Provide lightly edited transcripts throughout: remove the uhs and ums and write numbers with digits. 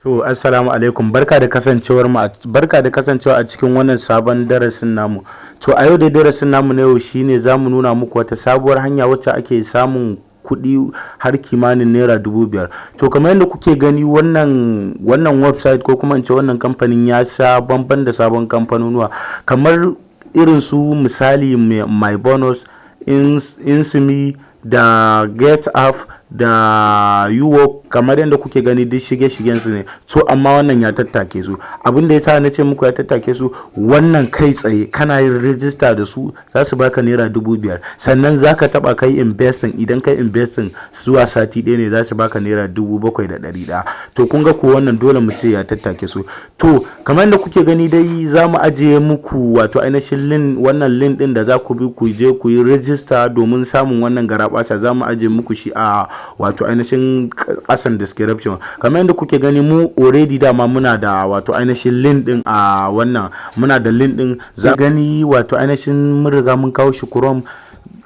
To, assalamu alaikum, barka da kasancewa a cikin wannan sabon darasin namu. To, a yau dai darasin namu na yau shine zamu nuna muku wata sabuwar hanya wacce ake samun kuɗi har kimanin ₦5,000. To, kamar yadda kuke gani, wannan website, ko kuma in ce wannan kamfanin, ya sha bamban da sabon kamfanonuwa kamar irin su, misali, My Bonus, Insimi da Get App da Uwork. Kamar yadda kuke gani, duk shige-shigen su ne. To, amma wannan ya tattake su. Abin da yasa na ce muku ya tattake su, wannan kai tsaye kana yin rijista da su za su baka ₦5,000. Sannan zaka taba kai investing, idan kai investing zuwa sati ɗaya ne za su baka ₦7,100. To, kun ga ko wannan dole mu ce ya tattake su. To, kamar yadda kuke gani dai, za mu ajiye muku wato ainihin link, wannan link din da za ku bi ku je ku yi rijista domin samun wannan garabasa, za mu ajiye muku shi a wato ainihin kasan description. Kamar yadda kuke gani, mu already dama muna da wato ainihin link din a wannan, muna da link din. Za gani wato ainihin mun riga mun kawo shi Chrome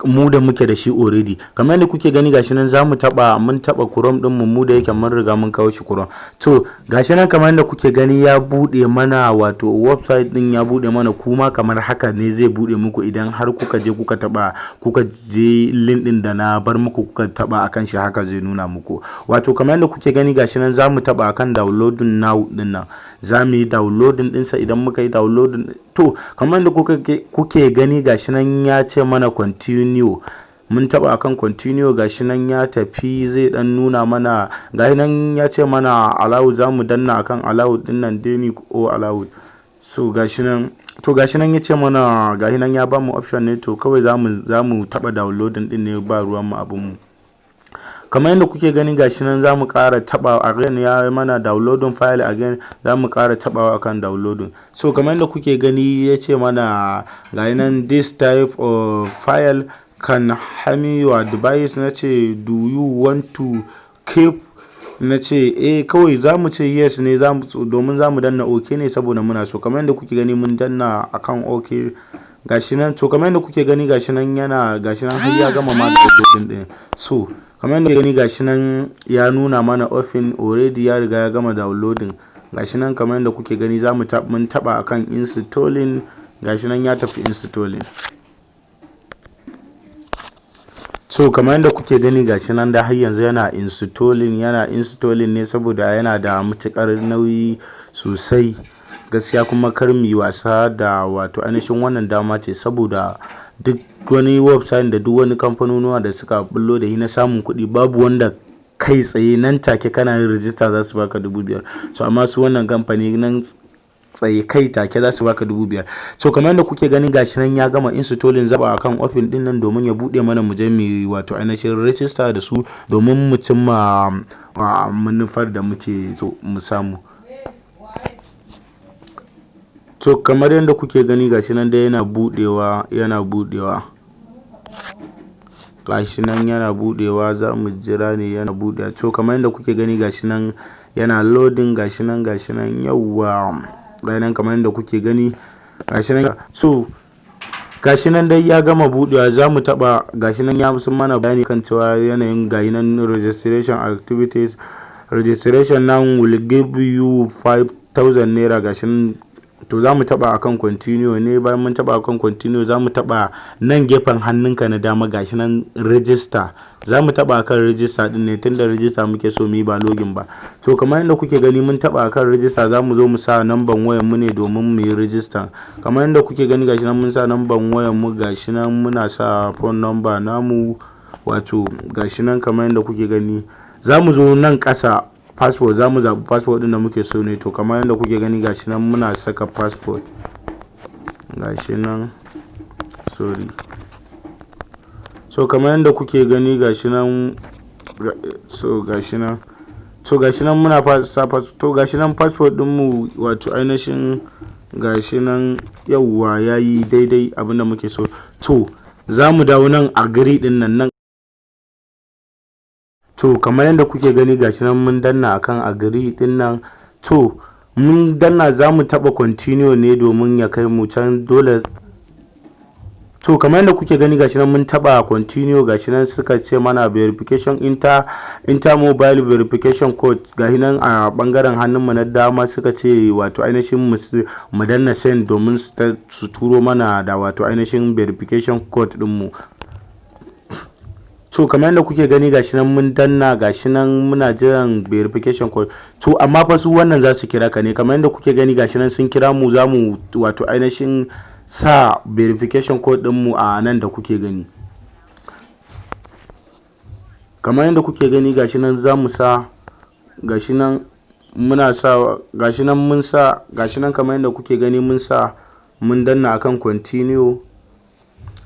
mu da muke da shi already. Kamar yadda kuke gani, gashi nan zamu taba, mun taba Chrome din mu, mu da yake mun riga mun kawo shi Chrome. To, gashi nan kamar yadda kuke gani, ya bude mana wato website din, ya bude mana. Kuma kamar haka ne zai bude muku idan har kuka je kuka taba, kuka je link din da na bar muku, kuka taba akan shi, haka zai nuna muku. Wato kamar yadda kuke gani, gashi nan zamu taba akan downloading now din nan, za mu yi downloading ɗinsa. Idan muka yi downloading, to, kamar yadda kuke gani, gashi nan ya ce mana continue. Mun taba akan continue, gashi nan ya tafi, zai dan nuna mana. Gashi nan ya ce mana allow, za mu danna akan allow din nan dai ko allow. So gashi nan, to, gashi nan ya ce mana, gashi nan ya bamu option ne. To, kawai zamu taba downloading din ne, ba ruwan mu abun mu. Kamar yadda kuke gani, gashi nan za mu ƙara taɓa again, ya mana downloading file again, za mu ƙara taɓawa akan downloading. So kamar yadda kuke gani, ya ce mana ga nan, "This type of file can harm your device." Na ce, "Do you want to keep?" Na ce eh, kawai za mu ce yes ne, domin za mu danna OK ne saboda muna so. Kamar yadda kuke gani, mun danna akan OK, gashi nan. To, kamar yadda kuke gani, gashi nan yana, gashi nan har ya gama ma downloading din. So kamar yadda kuke gani, gashi nan ya nuna mana open already, ya riga ya gama downloading. Gashi nan kamar yadda kuke gani, za mu mun taba akan installing, gashi nan ya tafi installing. So kamar yadda kuke gani, gashi nan da har yanzu yana installing, yana installing ne saboda yana da matuƙar nauyi sosai gaskiya. Kuma kar mu yi wasa da wato ainihin wannan dama ce, saboda duk wani website da duk wani kamfanonuwa da suka bullo da shi na samun kuɗi, babu wanda kai tsaye nan take kana yin rijista za su baka 5,000. So amma su wannan kamfani, nan tsaye kai take za su baka 5,000. So kamar yadda kuke gani, gashi nan ya gama installing, zaba akan open din nan domin ya bude mana mu je mu wato ainihin register da su domin mu cimma manufar da muke so mu samu. To, kamar yadda kuke gani, gashi nan dai yana budewa, yana budewa, gashi nan yana budewa, za mu jira ne yana budewa. To, kamar yadda kuke gani, gashi nan yana loading, gashi nan, gashi nan, yawwa, gashi nan kamar yadda kuke gani, gashi nan. So gashi nan dai ya gama budewa, za mu taba. Gashi nan ya sun mana bayani kan cewa yanayin, gashi nan registration activities, "Registration now will give you 5000 naira." Gashi nan. To, za mu taba akan continue ne. Bayan mun taba akan continue, za mu taba nan gefen hannunka na dama, gashi nan register. Za mu taba akan register din ne, tunda register muke so mu yi, ba login ba. To, kamar yadda kuke gani, mun taba akan register. Za mu zo mu sa namban wayan mu ne domin mu yi register. Kamar yadda kuke gani, gashi nan mun sa namban wayan mu, gashi nan muna sa phone number namu. Wato gashi nan kamar yadda kuke gani, za mu zo nan ƙasa, passport, za mu zaɓi passport ɗin da muke so ne. To, kamar yadda kuke gani, gashi nan muna saka passport, gashi nan, sorry. So kamar yadda kuke gani, gashi nan, so gashi nan, to, gashi nan muna sa, to, gashi nan passport ɗinmu, wato ainihin gashi nan, yawwa, yayi daidai abinda muke so. To, za mu dawo nan agree ɗin nan nan. To, kamar yadda kuke gani, gashi nan mun danna akan agree din nan. To, mun danna, za mu taɓa continue ne domin ya kai mu can dole. To, kamar yadda kuke gani, gashi nan mun taba continue. Gashi nan suka ce mana verification, enter mobile verification code. Gashi nan a bangaren hannun mu na dama suka ce wato ainihin mu danna send domin su turo mana da wato ainihin verification code din mu. To, kamar yadda kuke gani, gashi nan mun danna, gashi nan muna jiran verification code. To, amma fa su wannan za su kira ka ne. Kamar yadda kuke gani, gashi nan sun kira mu. Za mu wato ainihin sa verification code ɗinmu a nan da kuke gani. Kamar yadda kuke gani, gashi nan za mu sa, gashi nan muna sa, gashi nan mun sa, gashi nan kamar yadda kuke gani mun sa, mun danna akan continue.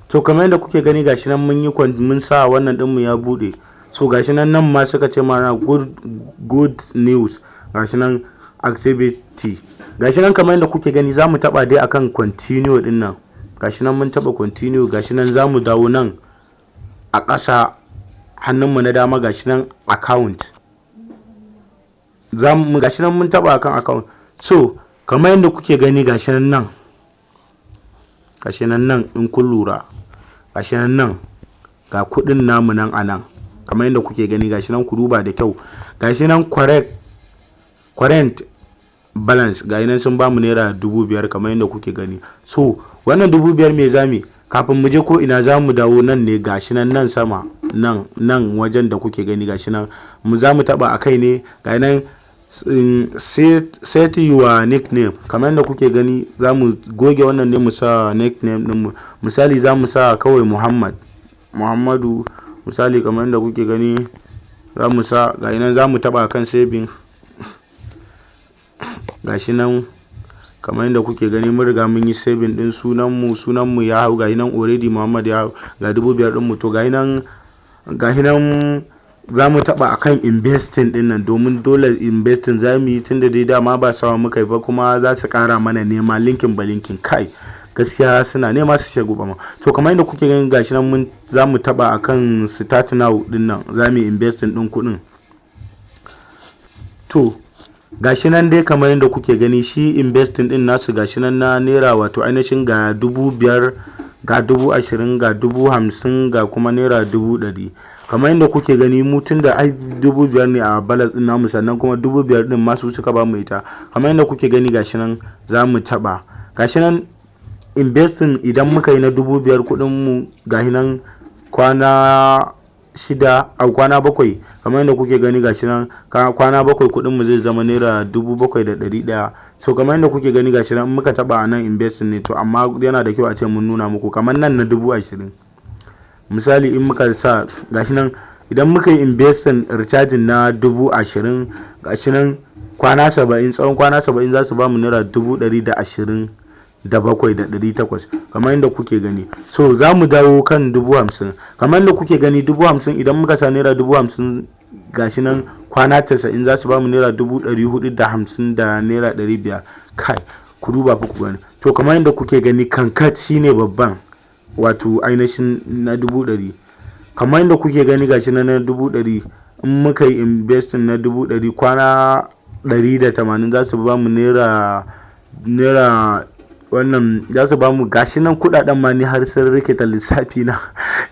To, kamar yadda kuke gani, gashi nan mun yi, mun sa wannan ɗinmu ya buɗe. So gashi nan, nan ma suka ce mana good news, gashi nan activity. Gashi nan kamar yadda kuke gani, za mu taɓa dai akan continue ɗin nan. Gashi nan mun taɓa continue. Gashi nan za mu dawo nan a ƙasa, hannunmu na dama, gashi nan account. Gashi nan mun taɓa akan account. So kamar yadda kuke gani, gashi nan nan, gashi nan nan, in kun lura, gashi nan nan ga kuɗin namu nan a nan. Kamar yadda kuke gani, gashi nan, ku duba da kyau, gashi nan current balance, ga nan sun bamu ₦5,000, kamar yadda kuke gani. So wannan 5,000 me zami? Kafin mu je ko ina, za mu dawo nan ne, gashi nan nan sama, nan nan wajen da kuke gani, gashi nan mu za mu taba akai ne. Ga nan set your nickname. Kamar yadda kuke gani, za mu goge wannan ne, mu sa nickname din mu. Misali, za mu sa kawai Muhammad, Muhammadu, misali. Kamar yadda kuke gani, za mu sa, ga nan za mu taba kan saving. Gashi nan kamar yadda kuke gani, mun riga mun yi saving din sunan mu. Sunan mu ya hau, gashi nan already Muhammad ya hau, ga 5,000 din mu. To, gashi nan, gashi nan za mu taba akan investing din nan, domin dole investing za mu yi, tunda dai dama ba sawa muka yi ba, kuma za su kara mana nema linkin ba linkin. Kai, gaskiya suna nema su shigo ba ma. To, kamar yadda kuke gani, gashi nan mun za mu taba akan start now din nan, za mu yi investing din kuɗin. To, gashi nan dai kamar yadda kuke gani, shi investing din nasu, gashi nan na naira wato ainihin ga 5,000, ga 20,000, ga 50,000, ga kuma ₦100,000. Kamar yadda kuke gani, mu tun da ai 5,000 ne a balance din namu, sannan kuma 5,000 din masu suka ba mu ita. Kamar yadda kuke gani, gashi nan za mu taba, gashi nan investing. Idan muka yi na 5,000, kuɗin mu gashi nan kwana 6 a kwana 7, kamar yadda kuke gani, gashi nan kwana 7 kuɗin mu zai zama ₦7,100. So kamar yadda kuke gani, gashi nan muka taba a nan, investing ne. To, amma yana da kyau a ce mun nuna muku kamar nan na 20,000, misali, in muka sa, gashi nan idan muka yi investing, recharging na 20,000, gashi nan kwana 70, tsawon kwana 70 za su ba mu ₦127,800, kamar yadda kuke gani. So za mu dawo kan 50,000. Kamar yadda kuke gani, 50,000, idan muka sa ₦50,000, gashi nan kwana 90 za su ba mu ₦450,500. Kai, ku duba fa ku gani. To, kamar yadda kuke gani, kankat shine babban, wato ainihin na 100,000. Kamar yadda kuke gani, gashi nan na 100,000, in muka yi investing na 100,000, kwana 180 za su ba mu naira wannan, za su ba mu, gashi nan kudaden ma ni har sun rikita lissafi na,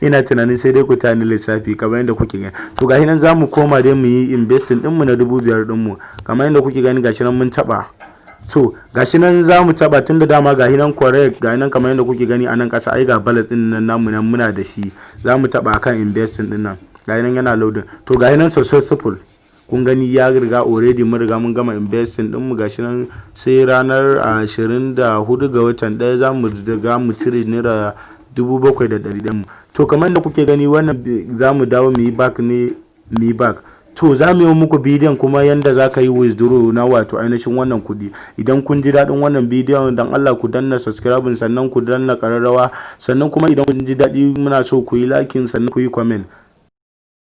ina tunanin sai dai ku tani lissafi, kamar yadda kuke gani. To, gashi nan za mu koma dai mu yi investing din mu na 5,000 din mu. Kamar yadda kuke gani, gashi nan mun taba. To, gashi nan za mu taba, tunda dama gashi nan correct, gashi nan kamar yadda kuke gani a nan kasa, ai ga balance din nan namu nan muna da shi. Za mu taba akan investing din nan. Gashi nan yana loading. To, gashi nan successful. Kun gani, ya riga already mun riga mun gama investing din mu. Gashi nan sai ranar 24 ga watan 1 za mu riga mu cire ₦7,100 mu. To, kamar yadda kuke gani, wannan za mu dawo mu yi back ne, mu yi back. To, za mu yi muku bidiyon kuma yanda za ka yi withdraw na wato ainihin wannan kuɗi. Idan kun ji daɗin wannan bidiyon, dan Allah ku danna subscribe, sannan ku danna ƙararrawa, sannan kuma idan kun ji daɗi, muna so ku yi liking, sannan ku yi comment.